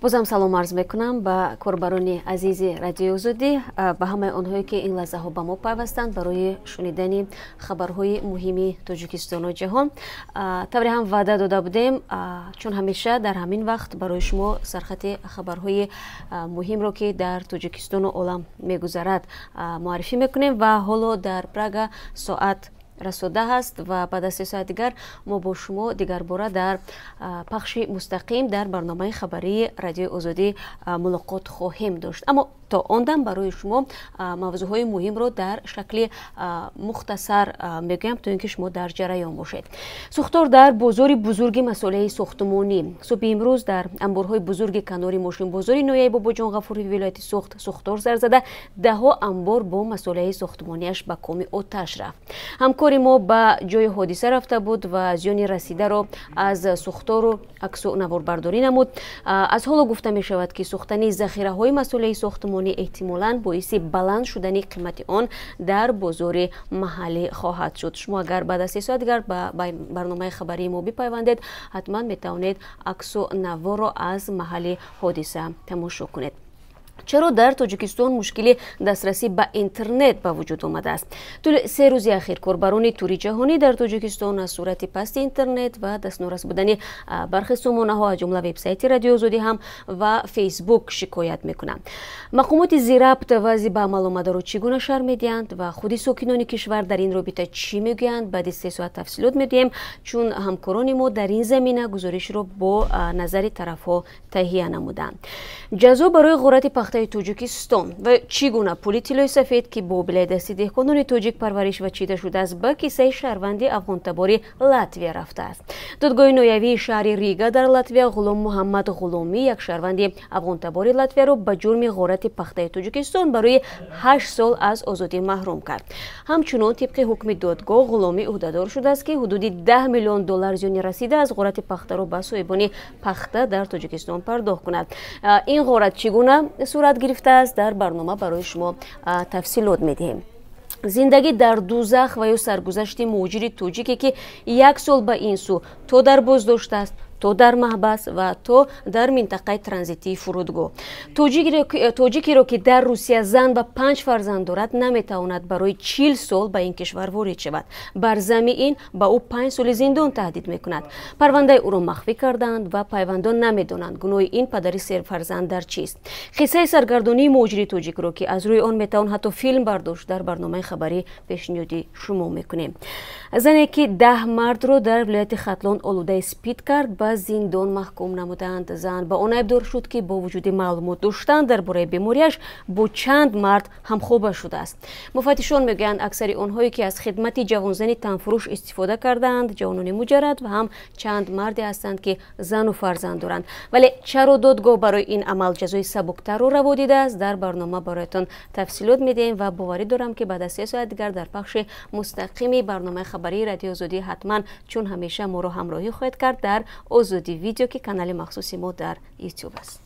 Бозам салом арз мекунам ба корбарони азизи Радиои Озодӣ, ба ҳамаи онҳое, ки ин лаҳзаҳо ба мо пайвастанд барои шунидани хабарҳои муҳими Тоҷикистону ҷаҳон. Тавре ҳам ваъда дода будем, чун ҳамеша дар ҳамин вақт барои шумо сархати хабарҳои муҳимро, ки дар Тоҷикистону олам мегузарад, муаррифӣ мекунем. Ва ҳоло дар Прага соат расода ҳаст ва баъд аз 3 соат дигар мо бо шумо дигарбора дар пахши мустақим дар барномаи хабарии Радиои Озодӣ мулоқот хоҳем дошт. Аммо то он дам барои шумо мавзӯъҳои муҳимро дар шакли мухтасар мегӯям, то ин ки шумо дар ҷараён бошед. Сӯхтор дар бозори бузурги масолеҳи сохтмонӣ. Субҳи имрӯз дар амборҳои бузурги канори мошинбозори ноҳияи Бобоҷон Ғафурови вилояти Суғд сӯхтор сар зада, даҳҳо амбор бо масолеҳи сохтмонияш ба коми оташ рафт. Ҳамкори мо ба ҷои ҳодиса рафта буд ва зиёни расидаро аз сӯхтору аксу наворбардорӣ намуд. Аз ҳоло гуфта мешавад, ки сӯхтани захираҳои масолеҳи сохтмонӣ эҳтимолан боиси баланд шудани қимати он дар бозори маҳаллӣ хоҳад шуд. Шумо агар баъд аз 3 соат дигар ба барномаи хабарии мо бипайвандед, ҳатман метавонед аксу наворро аз маҳалли ҳодиса тамошо кунед. Чаро дар Тоҷикистон мушкили дастрасӣ ба интернет ба вуҷуд омадааст? Тӯли 3 рӯзи ахир корбарони тури ҷаҳонӣ дар Тоҷикистон аз суръати пасти интернет ва дастнорас будани бархе сомонаҳо, аз ҷумла вебсайти Радиои Озодӣ ҳам ва Фейсбук, шикоят мекунанд. Мақомоти зирабт вазъи ба амал омадаро чӣ гуна шарҳ медиҳанд ва худи сокинони кишвар дар ин робита чӣ мегӯянд, баъди 3 соат тафсилот медиҳем, чун ҳамкорони мо дар ин замина гузоришро бо назари тарафҳо таҳия намуданд. Ҷазо барои ғорати пахтаи Тоҷикистон ва чӣ гуна пули тиллои сафед, ки бо билаи дасти деҳқонони тоҷик парвариш ва чида шудааст, ба кисаи шаҳрванди афғонтабори Латвия рафтааст. Додгоҳи ноҳиявии шаҳри Рига дар Латвия Ғулом Муҳаммад Ғуломӣ, як шаҳрванди афғонтабори Латвияро, ба ҷурми ғорати пахтаи Тоҷикистон барои 8 сол аз озодӣ маҳрум кард. Ҳамчунон, тибқи ҳукми додгоҳ, Ғуломӣ ӯҳдадор шудааст, ки ҳудуди 10 миллион доллар зиёни расида аз ғорати пахтаро ба соҳибони пахта дар Тоҷикистон пардохт кунад. Ин ғорат чӣ гуна сурат гирифтааст, дар барнома барои шумо тафсилот медиҳем. Зиндагӣ дар дузах ва ё саргузашти муҳоҷири тоҷике, ки як сол ба ин сӯ то дар боздошт аст, то дар маҳбас ва то дар минтақаи транзитии фурудгоҳ. Тоҷикеро, ки дар Русия зан ва панҷ фарзанд дорад, наметавонад барои 40 сол ба ин кишвар ворид шавад. Бар замми ин ба ӯ 5 соли зиндон таҳдид мекунад. Парвандаи ӯро махфӣ карданд ва пайвандон намедонанд, гуноҳи ин падари сефарзанд дар чист. Қиссаи саргардонии муҳоҷири тоҷикро, ки аз рӯи он метавон ҳатто филм бардошт, дар барномаи хабарӣ пешниҳоди шумо мекунем. Зане, ки 10 мардро дар вилояти Хатлон олудаи СПИД кард, ба зиндон маҳкум намуданд. Зан ба он айбдор шуд, ки бо вуҷуди маълумот доштан дар бораи бемориаш бо чанд мард ҳамхоба шудааст. Муфаттишон мегӯянд, аксари онҳое, ки аз хидмати ҷавонзани танфурӯш истифода кардаанд, ҷавонони муҷаррад ва ҳам чанд марде ҳастанд, ки зану фарзанд доранд. Вале чаро додгоҳ барои ин амал ҷазои сабуктарро раво дидааст, дар барнома бароятон тафсилот медиҳем. Ва боварӣ дорам, ки баъд аз 3 соат дигар дар пахши мустақими барномаи хабарии Радиои Озодӣ ҳатман, чун ҳамеша, моро ҳамроҳӣ хоҳед кард дар Озодӣ Видео, ки канали махсуси мо дар Ютуб аст.